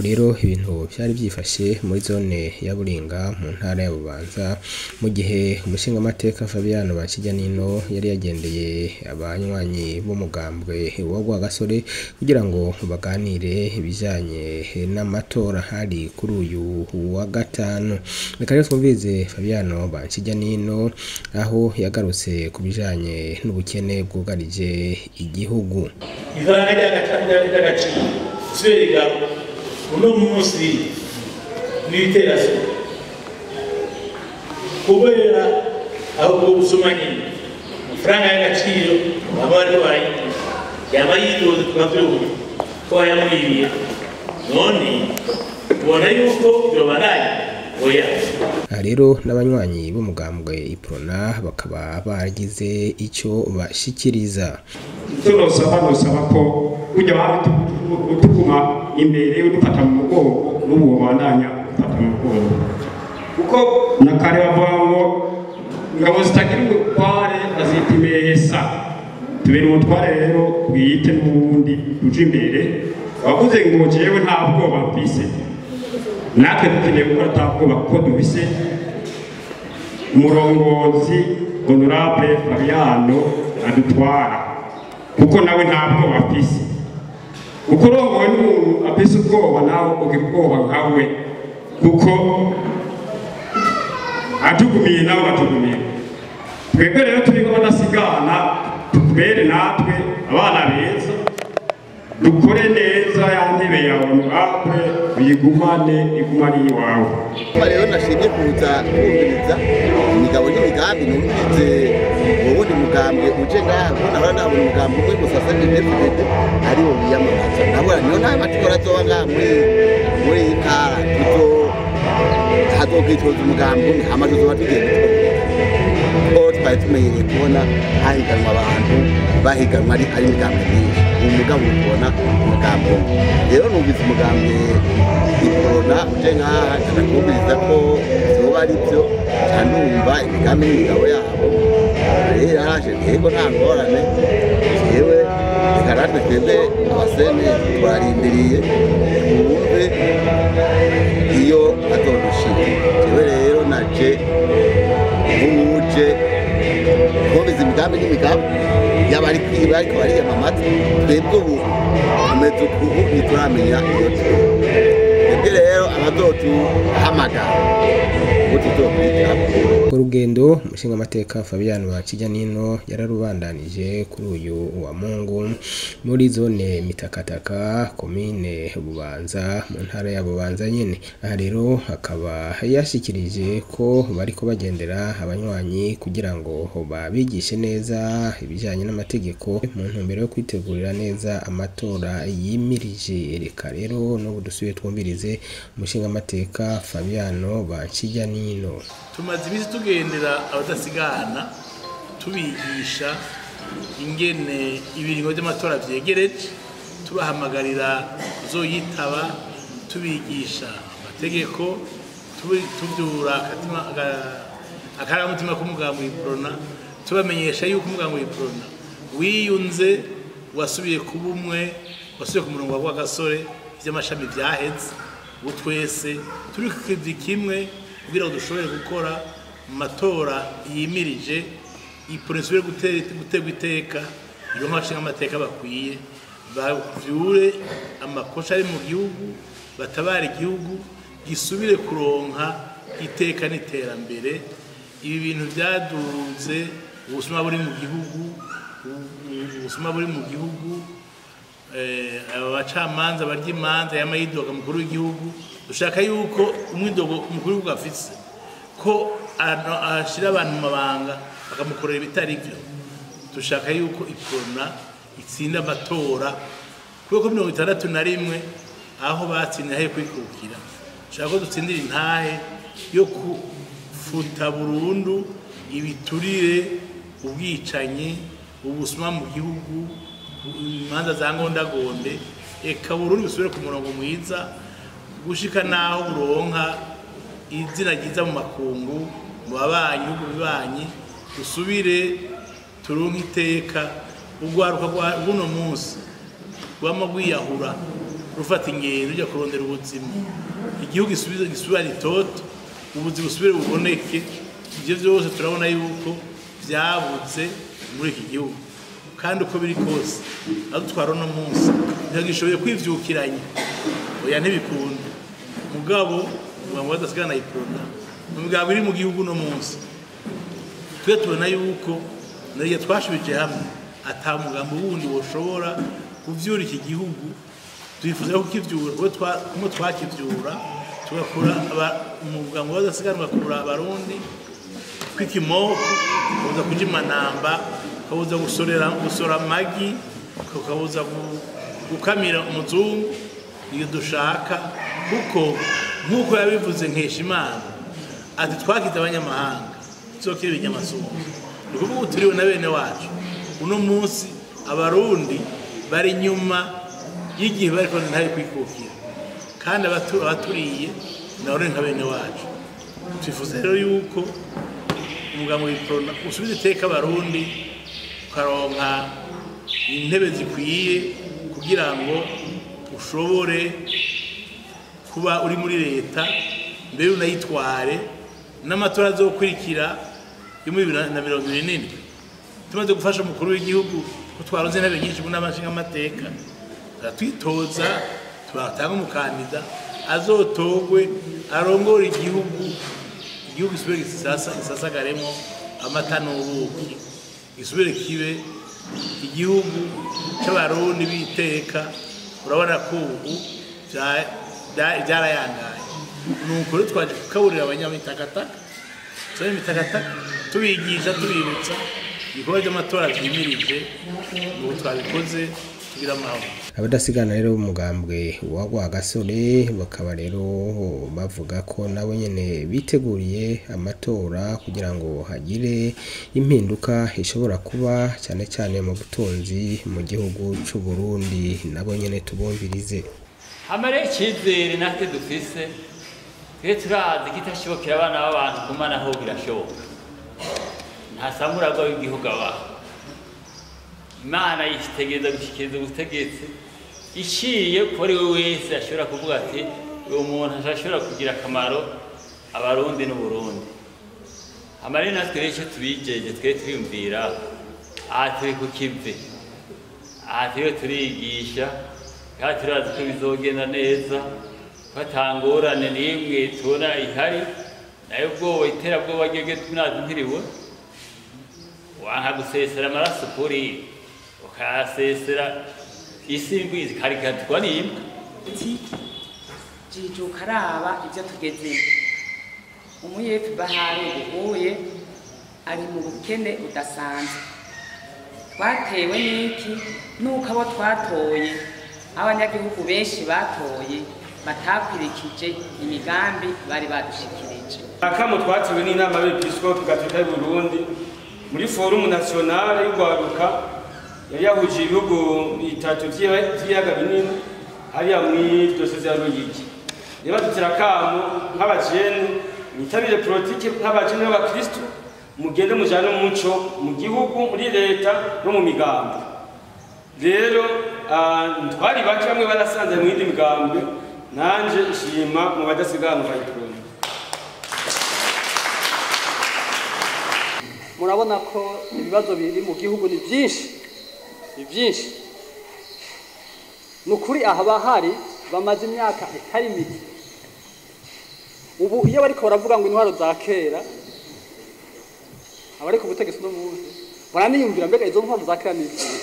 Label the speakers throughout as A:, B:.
A: Nuko rero ibintu vyari vyifashe muri zone ya Buringa mu ntara ya Bubanza, mu gihe umushingamateka Fabiano Banshijyanino yari yagendeye abanywanyi b'umugambwe wa Rwagasore kugira ngo baganire ibijanye n'amatora, hari kuri uyu wa gatanu. Reka rero twumvirize Fabiano Banshijyanino aho yagarutse ku bijanye n'ubukene bwugarije igihugu.
B: Ifaranga ry'agaciro subira uno munsi n'iterasoro kubera aho ubwo busuma nyine, amafaranga y'agaciro baba bariko barayinjiza, yaba yidoze tukavyumva ko bayamwibiye. None ubona yuko vyobandanya? Oya.
A: Aha rero n'abanywanyi b'umugambwe Iprona bakaba baragize ico bashikiriza.
C: Icyo nosaba ko burya utuguma imbere, udufata mu mugongo, n'ubu wobandanya ufata mu mugongo, kuko na kare bavuga ngo ingabo zitagira umutware bazita imesa. Tubere umutware rero bwite, n'ubundi uje imbere wavuze ngo jewe nta bwoba mfise, natwe dukeneye gukora ata bwoba, kuko dufise umurongozi Honorable Fabiano adutwara, kuko nawe nta bwoba afise. Uko urongowe n'umuntu afise ubwoba, nawe ugira ubwoba nkawe, kuko atugumiye nawe batugumiye. Twebwe rero turiko badasigana, tukubere natwe abana beza, dukore neza ya ntebe ya honorable uyigumane, iguma ari iwawe.
D: Rero nashimye kuza kumviriza imigabo n'imigambi, numvirize uwundi mugambwe uje ngaha, kuko nahora nabona umugambi umwe gusa, CNDD-FDD, ariwo wiyamamaza. Nabona niyo nta matora azoba ngaha muri iyi ntara, tuzo hazokwitoza umugambi umwe, hama tuzoba tugiye gutora, ko twari tumenyereye kubona hahiganwa abantu, bahiganwa ari imigambi myinshi. Ubu mugabo tubona umugambi umwe. Rero numvise umugambi Iprona uje ngaha, ndakumviriza ko vyoba ari byo, nca numva imigambi n'imigabo yabo. Rero yaraje, ntego nta ngorane. Jewe reka natwe twebwe abasene turarindiriye twumve iyo azodushira. Jewe rero naje nk'uwuje kumviza imigambi n'imigabo y'abari kwiba ariko bariyamamaza. Twebwe ubu tumeze uku, ntituramenya iyo turi. Twebwe rero abazotuhamagara ubu tuzokwitaba.
A: Urugendo umushingamateka Fabiano Banshijyanino yararubandanije kuri uyu wa Mungu muri zone Mitakataka, komine Bubanza, mu ntara ya Bubanza nyene. Aha rero akaba yashikirije ko bariko bagendera abanywanyi kugira ngo babigishe neza ibijanye n'amategeko mu ntumbero yo kwitegurira neza amatora yimirije. Reka rero n'ubu dusubiye twumvirize umushingamateka Fabiano Banshijyanino.
B: Tumaze iminsi tugendera abadasigana, tubigisha ingene ibiringo by'amatora vyegereje, tubahamagarira kuzoyitaba, tubigisha amategeko, tuvyura akarangamutima k'umugambi w'Iprona, tubamenyesha yuko umugambi w'Iprona wiyunze, wasubiye kuba umwe, wasubiye ku murongo wa Rwagasore, vy'amashami vyaheze, ubu twese turi ku kivi kimwe kugira ngo dushobore gukora mu matora yimirije, Iprona isubire guterwa iteka, ironke abashingamateka bakwiye, bavyure amakosha ari mu gihugu, batabare igihugu gisubire kuronka iteka n'iterambere. Ibi bintu vyaduze, ubusuma buri mu gihugu, ubusuma buri mu gihugu, aba bacamanza barya imanza yama yidoga mukuru w'igihugu. Dushaka yuko umwidogo umukuru w'igihugu afise ko ashira abantu mu mabanga bakamukorera ibitari byo, dushaka yuko Iprona itsinda amatora, kuko 61 aho batsinda ahe kwikukira. Dushaka ko dutsindira intahe yo kufuta burundu ibiturire, ubwicanyi, ubusuma mu gihugu, imanza za ngondagonde, eka burundu bisubire ku murongo mwiza, gushika naho buronka izina ryiza mu makungu, mu babanyi, ibihugu bibanyi, dusubire turonke iteka. Urwaruka rw'uno munsi rwama rwiyahura. rufata ingendo rujya kurondera ubuzima, igihugu gisubira itoto, ubuzima busubire buboneke. Ibyo byose turabona yuko byabutse muri iki gihugu, kandi uko biri kose adutwara uno munsi ntigishoboye kwivyukiranya, oya ntibikunda. Mugabo ngo badasigana Iprona mugabo iri mu gihugu no munsi twe tubona yuko nariye twashubije hamwe ata mugambo wundi woshobora kuvyura iki gihugu. Twifuza ko kivyura kuko twakivyura tugakura umugambo badasiganwa kura abarundi kwikimoko kabuza kuja imanamba, kabuza gusora amagi, kabuza gukamira umuzungu. Iyo dushaka kuko nkuko yabivuze Nkeshimana ati twakize abanyamahanga tuzokira ibinyamasumbu, ni ukuvuga turiwe na bene wacu. Uno munsi abarundi bari nyuma y'igihe bariko ntari kwikukira, kandi abaturiye nabo nka bene wacu. Twifuza rero yuko umugambi w'Iprona usubiza iteka abarundi ukaronka intebe zikwiye kugira ngo ushobore kuba uri muri leta mbere unayitware n'amatora azokurikira yo muri 2027. Tumaze gufasha umukuru w'igihugu ko twaronze intebe nyinshi mu nama nshingamateka, turatwitoza turatanga umukandida azotogwe arongore igihugu, igihugu gisubire gisasagaremo amata n'ubuki, gisubire kibe igihugu c'abarundi biteka. Urabona ko ubu byarayangaye. Nuko rero twaje kukaburira abanyamitakataka, tubigisha tubibutsa ibikorwa by'amatora vyimirije, ubu twabikoze tugira amahoro.
A: Abadasigana rero umugambwe wa Rwagasore bakaba rero bavuga ko nabo nyene biteguriye amatora kugira ngo hagire impinduka ishobora kuba cyane cyane mu butunzi mu gihugu c'u Burundi. Nabo nyene tubumvirize.
E: Hamare icyizere natwe dufise, twe turazi kitashobokera abana b'abantu kumana ho birashoboka. Nta samuragwa w'igihugu abaho. Imana yitegereza gushikiriza ubutegetsi iciye kuri we wese ashobora kuvuga ati uyu muntu ashobora kugira akamaro abarundi n'Uburundi. Amare natwe rero icyo tubijeje twe twiyumvira aha turi ku kivi, aha turiho turigisha kandi turazi ko bizogenda neza, ko atangorane n'imwe tubona ihari, nayo ubwoba iterabwoba ryebwe tunazi ntiriwe. Wanka gusesera amaraso kuri ukayasesera isi ingwizi karikatwa n'imbwa.
F: Jijuka araba ibyo tugezemo. Umuyefu bahari ubuhuye ari mu bukene budasanzwe. Twatewe n'iki? Nuko abo twatoye, abanyagihugu benshi batoye batakwirikije imigambi bari badushikirije.
G: Akamo twatewe n'inama y'Episkopi Gatolika y'u Burundi muri forumu nationale y'ugwaruka yari yahuje ibihugu bitatu vy'ibiyaga binini hariya muri diyoseze ya Ruyigi. Rero badutera akamo nk'abajene mwitabire politike nk'abajene b'abakristu, mugende mujane umuco mu gihugu, muri leta no mu migambi. Rero twari bake bamwe barasanze mu yindi migambi, nanje nshima mu badasiganwa Iprona.
H: Murabona ko ibibazo biri mu gihugu ni byinshi, ni byinshi. Nukuri aha bahari bamaze imyaka itari mike. Ubu iyo bariko baravuga ngo intwaro za kera, abariko ubutegetsi no munsi baraniyumvira mbega izo ntwaro za kera ni izihe?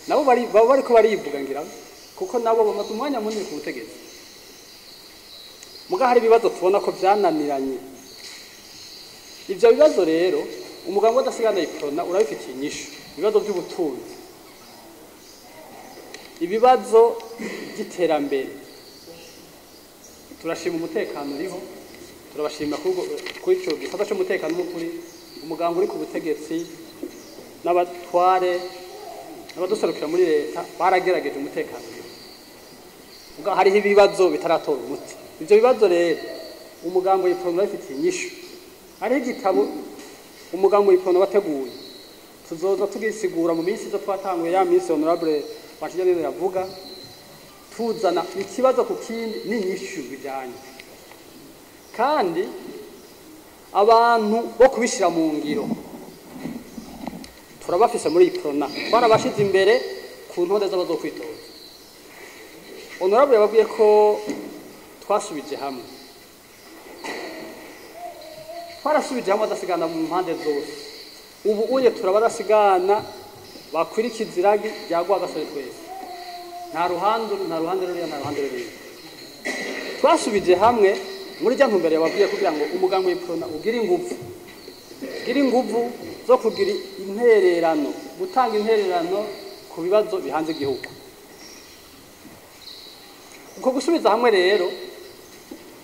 H: Nabo baba bariko barivuga ngira kuko nabo bamaze umwanya munini ku butegetsi. Muga hari ibibazo tubona ko byananiranye. Ivyo bibazo rero umugambi w'adasigana Iprona urabifitiye inyishu. Ibibazo by'ubutunzi, ibibazo by'iterambere. Turashima umutekano uriho, turabashima kuri ico gisata c'umutekano n'ukuri. Umugambi uri ku butegetsi n'abatware n'abaduserukira muri leta baragerageje umutekano uriho. Ubwo hariho ibibazo bitaratora umuti. Ivyo bibazo rero umugambi w'Iprona urabifitiye inyishu. Hariho igitabo umugambi w'Iprona wateguye, tuzoza tugisigura mu minsi izo twatanguye, ya minsi honorable Bacijanire yavuga. Tuzana ikibazo ku kindi n'inyishu bijanye, kandi abantu bo kubishira mu ngiro turabafise muri Iprona, twarabashize imbere ku ntonde z'abazokwitoza. Honorable yababwiye ko twasubije hamwe, twarasubije hamwe adasigana mu mpande zose. Ubu unye turabadasigana bakwirikiza iragi rya Rwagasore twese, nta ruhande, nta ruhande ruriya, nta ruhande ruriya. Twasubije hamwe muri rya ntumbero yababwiye, kugira ngo umugambi w'Iprona ugire inguvu, ugire inguvu zo kugira intererano, gutanga intererano ku bibazo bihanze igihugu. Uko gusubiza hamwe rero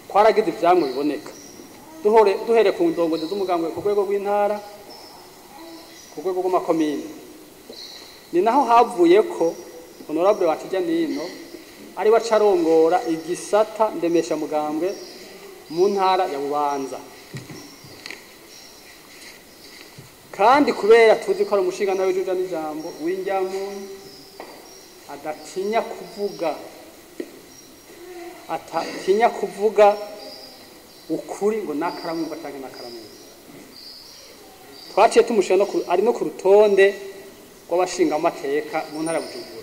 H: kwaragize ivyamwe biboneka. Duhere ku ndongozi z'umugambi ku rwego rw'intara, ku rwego rw'amakomine, ni naho havuye ko honorable Nino ari we acarongora igisata ndemesha mugambwe mu ntara ya Bubanza. Kandi kubera tuzi ko ari umushinga nawe w'Ijuja n'Ijambo w'injyamuntu, adatinya kuvuga, atatinya kuvuga ukuri ngo nakaramwumva canke nakaramwumva, twaciye tumushira ari no ku rutonde rw'abashinga amateka mu ntara ya Bujumbura.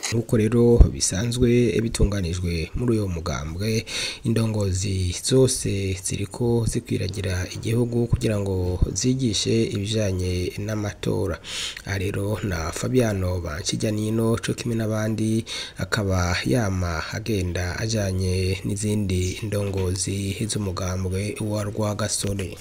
A: Nk'uko rero bisanzwe bitunganijwe muri uyo mugambwe, indongozi zose ziriko zikwiragira igihugu kugira ngo zigishe ibijanye n'amatora. Aha rero na Fabiano Banshijyanino co kimwe n'abandi akaba yama agenda ajanye n'izindi ndongozi z'umugambwe wa Rwagasore.